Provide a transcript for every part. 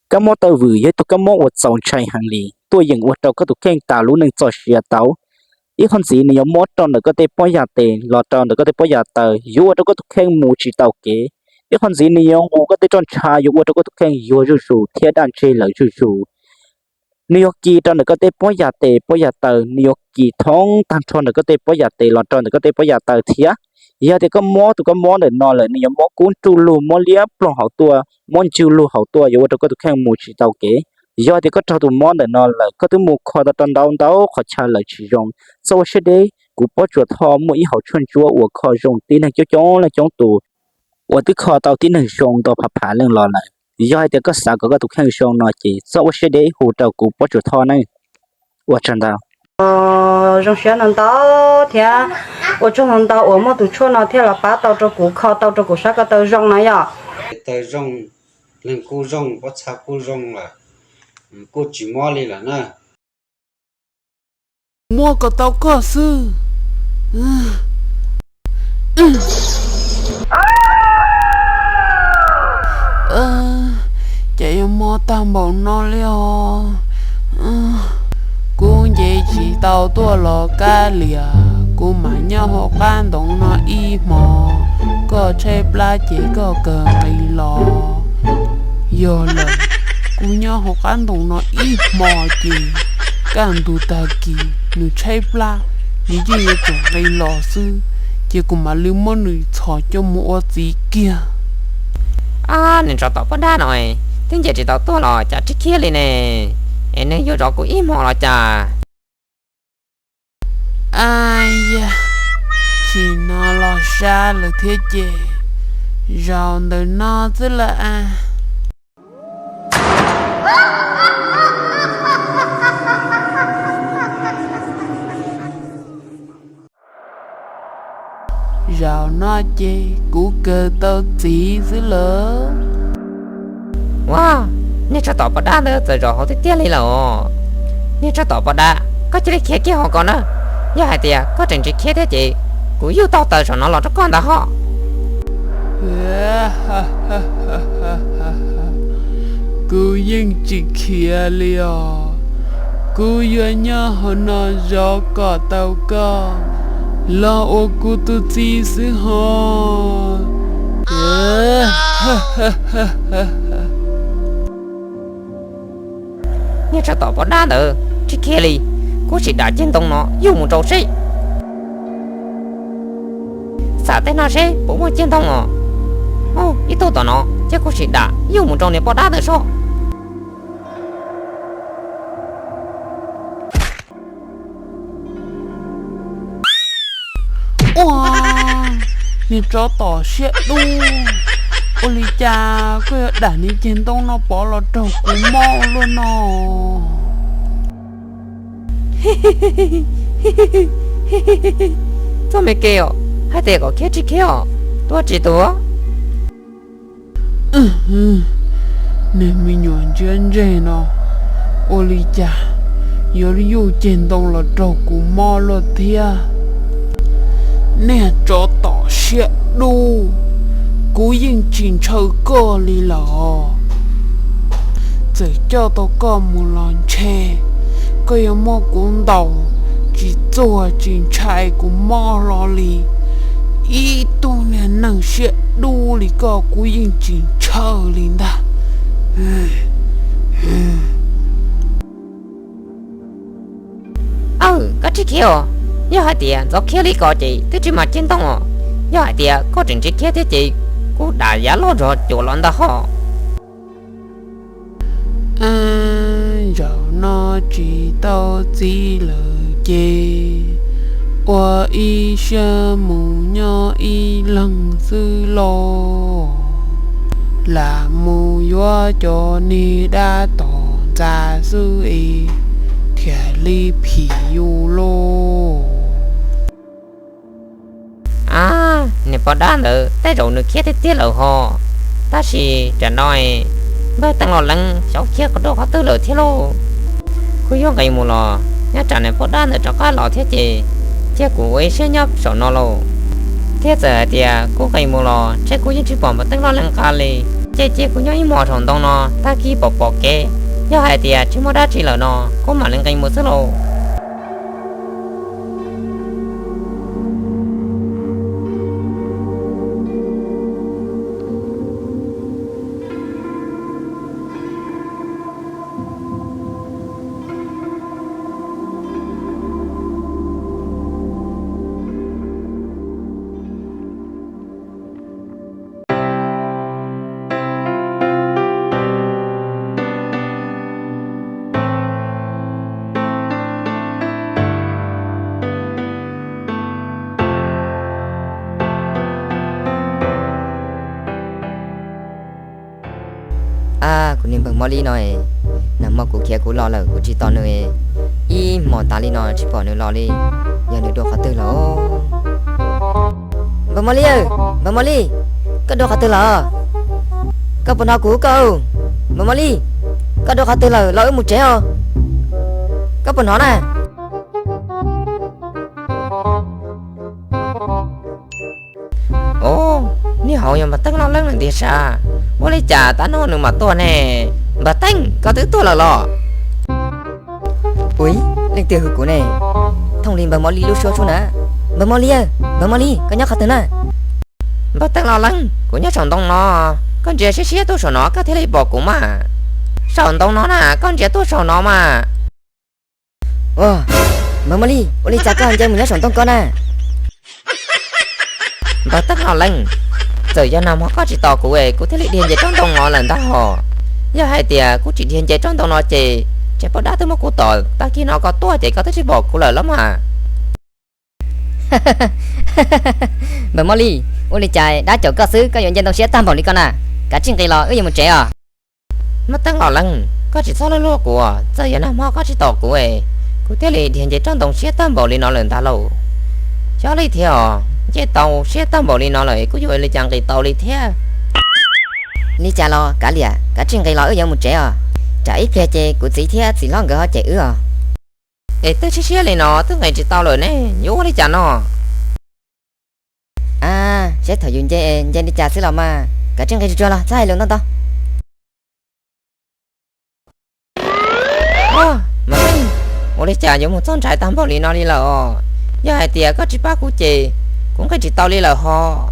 Kab mob taw vwm yog ib tug kab mob uas txaus ntshai heev li, tuaj yeem ua rau koj tus kheej tas lub neej txoj sia tau. Ib qho ntxiv nws yuav mob rau ntawm koj tej pob yas tes los rau ntawm koj tej pob yas taw, yuav ua rau koj tus kheej mus tsis tau kev. Ib qho ntxiv nws yuav nqus koj tej roj ntsha, yuav ua rau koj tus kheej yuag zuj zus thiab daj ntseg lawm zuj zus. Nws yuav kis rau ntawm koj tej pob yas tes pob yas taw, nws yuav kis thoob tag nrho ntawm koj tej pob yas tes los rau ntawm koj tej pob yas taw thiab. Yog tias koj mob tus kab mob ntawm no lawm, nws yuav mob kub nruj lug, mob liab ploog hauv tuaj, mob ntswg lug hauv tuaj, yuav ua rau koj tus kheej mus tsis tau kev. Yog tias koj raug tus mob ntawm no lawm, koj twb mus kho tau rau ntau ntau qhov chaw lawm tsis zoo, txhob ua siab deb, kuv Pob Tsuas Thoj muaj ib hauv tshuaj ntsuab uas kho zoo tib neeg coob coob leej coob tus, uas twb kho tau tib neeg zoo ntau phav phav leej los lawm. Yog hais tias koj xav kom koj tus kheej zoo no ces txhob ua siab deb hu rau kuv Pob Tsuas Thoj ne. Ua tsaug ntau. Zoo siab ntau ntau thiab ua tsaug ntau ntau uas muaj tus tshuaj no thiaj los pab tau rau kuv, kho tau rau kuv sab ko taw zoo no yom. Taw zoo, leeg kuj zoo, pob txha kuj zoo lawm, kuj tsis mob li lawm na. Muab kom tau koj xwb. Cas yuav mob tag npaum no li os. Kuv nce tsis tau tuaj los kab liam, kuv mam nyob hauv qab ntoo no ib hmo, koj tshaib plab ces koj kawg nqis los. Yog lawm, kuv nyob hauv qab ntoo no ib hmo ces kaj ntug tag kis nws tshaib plab, nws yeej yuav tsum nqis los xwb, ces kuv mam li muab nws txhos coj mus ua txiv kiag. Niag tsov tom poj dab no, twb nce tsis tau tuaj los cas rhib khiab li ne, es nws yuav zov kuv ib hmo los cas? Ab yam, chim no los sab lawm thiab ces, zaum ntawm no xwb lawm as. Zaum no ces kuv kawg tau txiv xwb lawm. Ua, niag tsov tom poj dab ntawd txawm zaum hauv tiag tiag li lawm os. Niag tsov tom poj dab, koj cia li khiav kiag hauv ko na. Yog hais tias koj tseem tsis khiav thiab ces kuv yuj tau taws saum no los rau koj ntag hos. Kuv yeej tsis khiav li os. Kuv yuav nyob hauv no zov kom tau koj los ua kuv tus txiv xwb hos. Niag tsov tom poj dab ntawd, tsis khiav li, kuv sim dam ceg ntoo no yuj mus rau seb. Xam tej no seb puas muaj ceg ntoo os. Ib tug tom no ces kuv sim dam yuj mus rau niag poj dab ntawd soj. Ua, niag tsov tom siab dub, ua li cas koj yuav dam niag ceg ntoo no pov los raug kuv mob luaj no? Txoj me ke os, hais tias kom khiav tsis khiav os, tuag tsis tuag? Niag me nyuam ntsia ntseg no, ua li cas yuav yuj ceg ntoo los raug kuv mob luaj thiab? Niag tsov tom siab dub, kuv yeej tsis ntshaw koj li lawm. Txawm coj tau koj mus los ntshe koj yuav muab kuv ntaus tsis txuag tsis ntshai kuv mob hlo li. Ib tug niag neeg siab dub li koj kuv yeej tsis ntshaw li ntag. Aw, koj tsis khiav os. Yog hais tias ntxov khiav li ko ces twb tsis mag ceg ntoo os. Yog hais tias koj tseem tsis khiav thiab ces kuv dam yav loj zog cuam los ntag hos. Zaum no tsis tau txiv lawm ces ua ib siab mus nyob ib leeg xwb lauj. Lam mus yuav cov niag dab tom ntxa xwb es thiaj li phim yus lauj. Ab, niag poj dab ntawd tej zaum nws khiav tiag tiag lawm hos. Tab sis tam no npawg Teej Loj Leeb xyov khiav qhov rau qhov twg lawm thiab lauj. Kuv yuav nqis mus los nyob tsam niag poj dab ntawd rov qab los thiab ces cia kuv ua ib siab nyob saum no lauj. Thiab txawm hais tias kuv nqis mus los ntshe kuv yeej tsis pom npawg Teej Loj Leeb nqa li. Ces cia kuv nyob ib hmos saum ntoo no, tag kis pom pom kev, yog hais tias tsis muaj dab tsi lawm no kuv mam li nqis mus xwb lauj. Ab, kuv niag npawg Mob Lib no, nag hmo kuv khiav kuv los lawm kuv tsis tos nws, ib hmos tas li no tsis pom nws los li, yog nws dua qhov twg lawm? Npawg Mob Lib, npawg Mob Lib, koj dua qhov twg lawm? Koj puas hnov kuv koj? Npawg Mob Lib, koj dua qhov twg lawm los wb mus tsev os. Koj puas hnov na? Ub, niag hauv yog npawg Teeb Loj Leeb lawm tiag sav. Ua li cas tab no nws mam tuaj ne? Npawg Teeb, koj twb tuaj lawm los? Ui, leej twg hu kuv ne? Thooj li npawg Mob Lib lub suab sub na. Npawg Mob Lib, npawg Mob Lib, koj nyob qhov twg na? Npawg Teeb Loj Leeb, kuv nyob saum ntoo no. Koj ntsia siab siab tuaj saum no koj thiaj li pom kuv mas. Saum ntoo no na, koj ntsia tuaj saum no mas. Ua, npawg Mob Lib, ua li cas koj nce mus nyob saum ntoo ko na? Npawg Teeb Loj Leeb, txawm yog nag hmo koj tsis tos kuv es kuv thiaj li dhia nce tsob ntoo no lawm ntag hos. Yog hais tias kuv tsis dhia nce tsob ntoo no ces, ces poj dab twb muab kuv tom tag kis no koj tuaj ces koj twb tsis pom kuv lawm los mas. Npawg Mob Lib, ua li cas dab caum koj xwb koj yuav nce ntoo siab tag npaum li ko na? Kav tsij nqis los wb yuav mus tsev os. Npawg Teeb Loj Leeb, koj tsis txhob luag luag kuv, txawm yog nag hmo koj tsis tos kuv es, kuv thiaj li dhia nce tsob ntoo siab tag npaum li no lawm ntag lauj. Xyov li thiab os, nce tau siab tag npaum li no lawm kuv yuav ua li cas nqis tau li thiab. Li cas los kav liam, kav tsij nqis los wb yuav mus tsev os. Tsam ib pliag ces kuv txiv thiab txiv hlob nkawd ho cem wb os. Es twb siab siab li no twb nqis tsis tau lawm ne, yuav ua li cas no? A, seb thaum yus nce, nce li cas xwb los mas, kav tsij nqis tsuag tsuag los txhob hais lus ntau ntau. Mas, ua li cas yuav mus txog ntsais tag npaum li no li lawm os? Yog hais tias koj tsis pab kuv ces kuv nqis tsis tau li lawm hos.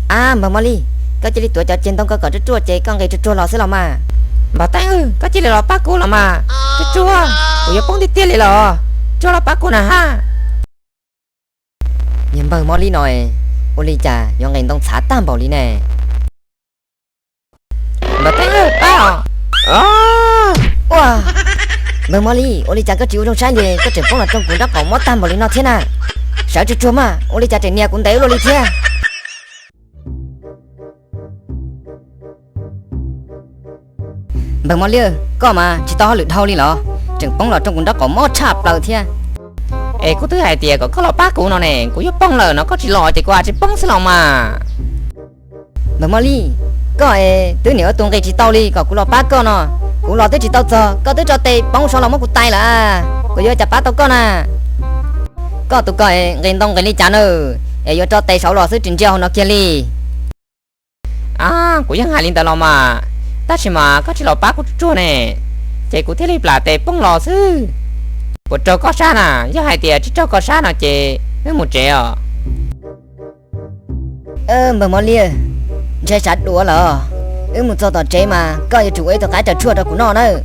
A, npawg Mob Lib, koj cia li tuav cov ceg ntoo ko kom ruaj ruaj ces koj nqis tsuag tsuag los xwb los mas. Npawg Teeb, koj cia li los pab kuv los mas. Tsuag tsuag, kuv yuav poob tiag tiag li lawm os. Tsuag los pab kuv na ha. Niag npawg Mob Lib no, ua li cas yuav nqis ntoo txhav tag npaum li ne? Npawg Teeb, pab os. Ua, npawg Mob Lib, ua li cas koj tsis ua zoo saib li, koj tseem poob los rooj kuv nraub qaum mob tag npaum li no thiab na? Sawv tsuag tsuag mas, ua li cas tseem nias kuv ntev ua luaj li thiab? Npawg Mob Lib, koj mas tsis tau hauj lwm dhau li los? Tseem poob los rooj kuv nraub qaum mob tshaj plaws thiab. Es kuv twb hais tias kom koj los pab kuv no ne, kuv yuav poob lawm no koj tsis los ces kuv ha tsis poob xwb los mas. Npawg Mob Lib, koj es twb niam ua tus nqis tsis tau li kom kuv los pab koj no. Kuv los twb tsis tau txog koj twb tso tes poob saud los muab kuv tais lawm, kuv yuav ua cas pab tau koj na? Koj tus ko es nqis ntoo nqis li cas na, es yuav tso tes saud los xwb tsis ntsia hauv no kiag li. A, kuv yeej hais li ntawd los mas, tab sis mas koj tsis los pab kuv tsuag tsuag ne, ces kuv thiaj li plam tes poob los xwb. Puas raug koj sab na? Yog hais tias tsis raug koj sab no ces wb mus tsev os. Npawg Mob Lib, ntshai tshav dua lawm, wb mus txog tom tsev mas koj yuav tsum ua ib tug qaib raws tshuaj rau kuv noj nawb.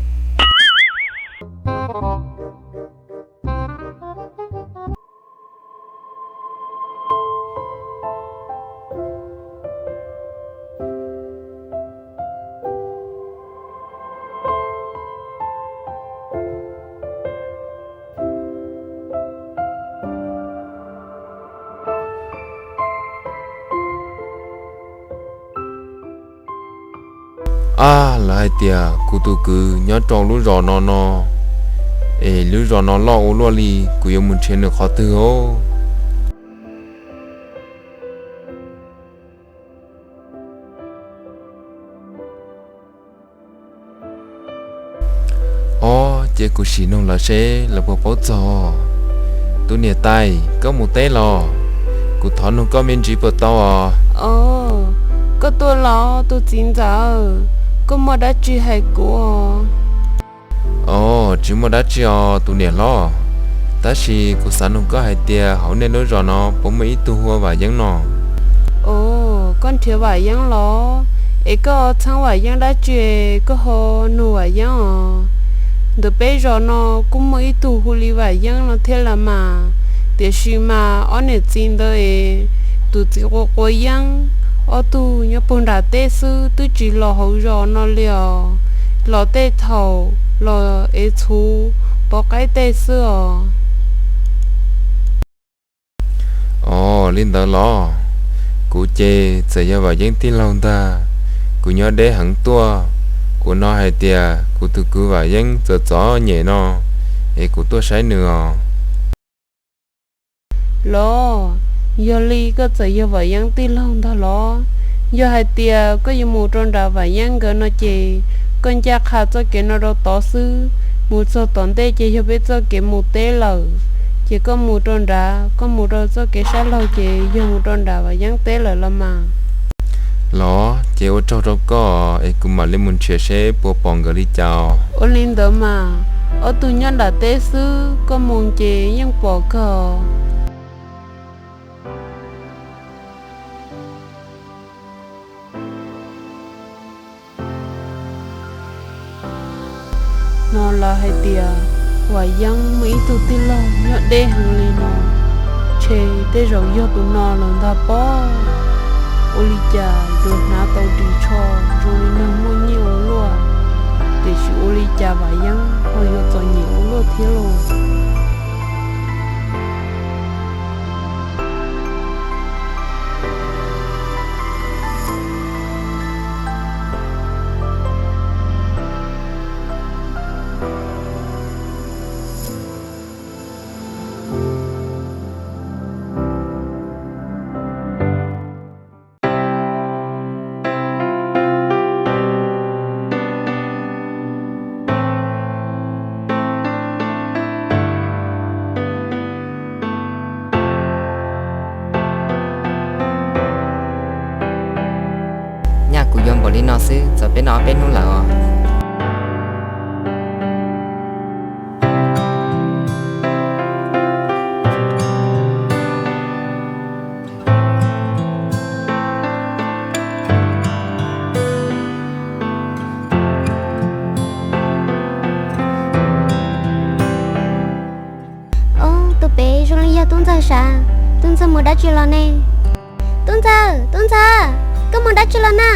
Ab, lawv hais tias kuv tus kwv nyob rau lub zos no no, es lub zos no loj ua luaj li, kuv yuav mus nrhiav nws qhov twg os? Ob, cia kuv sim nug lawv seb lawv puas paub txog. Tus niam tais, koj mus teb los? Kuv thov nug koj me ntsis puas tau os? Koj tuaj los tus txiv ntxawm, koj muaj dab tsi hais kuv os? Os, tsis muaj dab tsi os tus niam hlob, tab sis kuv xav nug koj hais tias hauv nej lub zos no puas muaj ib tug hu ua Vam Yeeb no? Os, koj nrhiav Vam Yeeb los? Es koj txheeb Vam Yeeb dab tsi koj ho nug Vam Yeeb os? Ntawm peb zos no kuj muaj ib tug hu li Vam Yeeb no thiab los mas, tiam sis mas ob niam txiv ntawd es tus txiv quav quav yeeb, ob tug nyob puag nram teb xwb twb tsis los hauv zos no li os, los tej thaum los ev txhuv pov qaib tej xwb os. Os, li ntawd los? Kuv ces txawm yog Vam Yeeb tij laug ntag, kuv nyob deb heev tuaj, kuv hnov hais tias kuv tus kwv Vam Yeeb txom txom nyem no, es kuv tuaj saib nws os. Los, yog li koj txawm yog Vam Yeeb tij laug ntag los? Yog hais tias koj yuav mus rau nrad Vam Yeeb nkawd no ces koj ncaj qha txoj kev no rau tod xwb, mus txog tom ntej ces yog peb txoj kev mus teb lawm, ces koj mus rau nrad, koj mus rau txoj kev sab laug ces yog mus rau nram Vam Yeeb teb lawm los mas. Los ces ua tsaug rau koj es kuv mam li mus nrhiav seb puas pom nkawd li cas. Ua li ntawd mas, ob tug nyob nram teb xwb koj mus ces yeej pom kawg. No lawv hais tias Vam Yeeb muaj ib tug tij laug nyob deb heev li no, ntshe tej zaum yog tus no lawm ntag pob. Ua li cas yuav hnav tau ris tsho zoo li no muaj nyiaj ua luaj, tiam sis ua li cas Vam Yeeb ho yuav txom nyem ua luaj thiab lauj? Nyaj kuv yuav npaum li no xwb txog peb no ob peb hnub lawm os. Ob, tus pem zoo li yog tub ntxawg sav. Tub ntxawg mus dab tsi los ne? Tub ntxawg, tub ntxawg, koj mus dab tsi los na?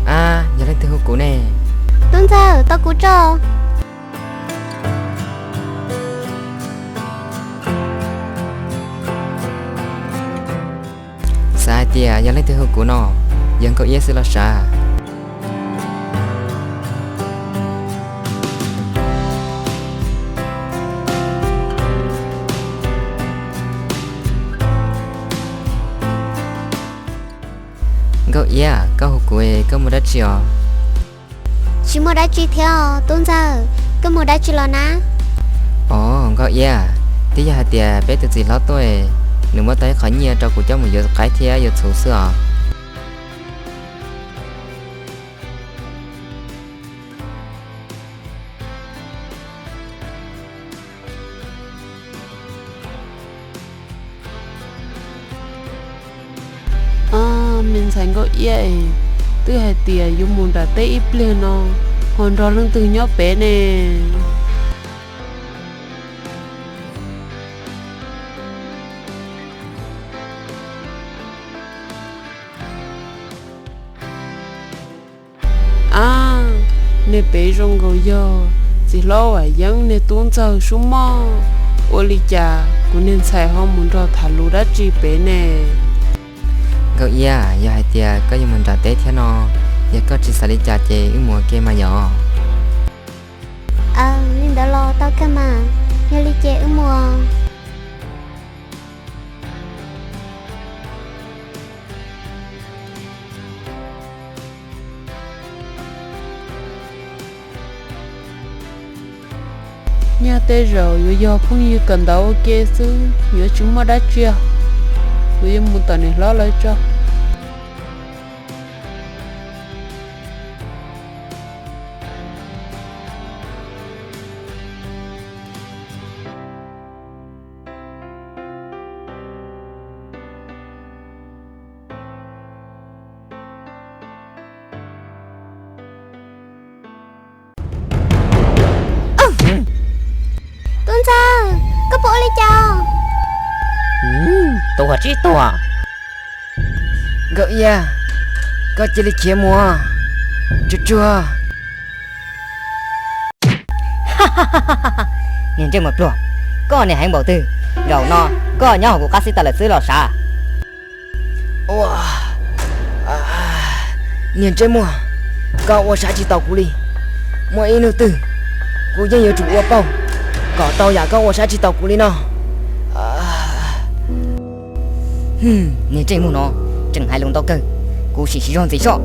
Ab, yog leej twg hu kuv ne? Tub ntxawg, tos kuv tso. Xav hais tias yog leej twg hu kuv no, yog Nkauj Iab xwb los sav. Nkauj Iab, koj hu kuv, koj mus dab tsi os? Tsis muaj dab tsi thiab os tub ntxawg, koj mus dab tsi los na? Os Nkauj Iab, twb yog hais tias peb tus txiv hlob tuaj, nws muab tau ib qho nyiaj rau kuv coj mus yuav qaib thiab yuav txhuv xwb os. Ob, me ntxhais Nkauj Iab es, twb hais tias yuav mus nram teb ib pliag no, ho nrog leej twg nyob pem ne? Ab, nej pem zoo nkaus yog txiv hlob Vam Yeeb niag tub ntxawg sub moj. Ua li cas kuv niag ntxhais ho mus nrog tham lus dab tsi pem ne? Nkauj Iab, yog hais tias koj yuav mus nram teb thiab no, yog koj tsis xav li cas ces wb mus ua ke mas yom. Aws, li ntawd los tau kawg mas, yog li ces wb mus. Nyaj tej zaum yuav yog phooj ywg kawm ntawv ua ke xwb, yuav tsis muaj dab tsi. Kuv yuav mus tom niam hlob lawv tso. Xab, koj puas ua li cas? Tus uas tsis tuag. Nkauj Iab, koj cia li khiav mus, tsuag tsuag. Niag ntsej muag pluag, koj niag heev npaum twg, zaum no koj nyob hauv kuv qab xib tawm lawm xwb los sav. Ua, niag ntsej muag, koj ua sav tsis tau kuv li. Muaj ib hnub twg kuv yeej yuav tsum ua pauj kom tau yam koj ua sav tsis tau kuv li no. Niag ntsej muag no tseem hais lus ntau kawg, kuv sim siv zog ntxiv soj.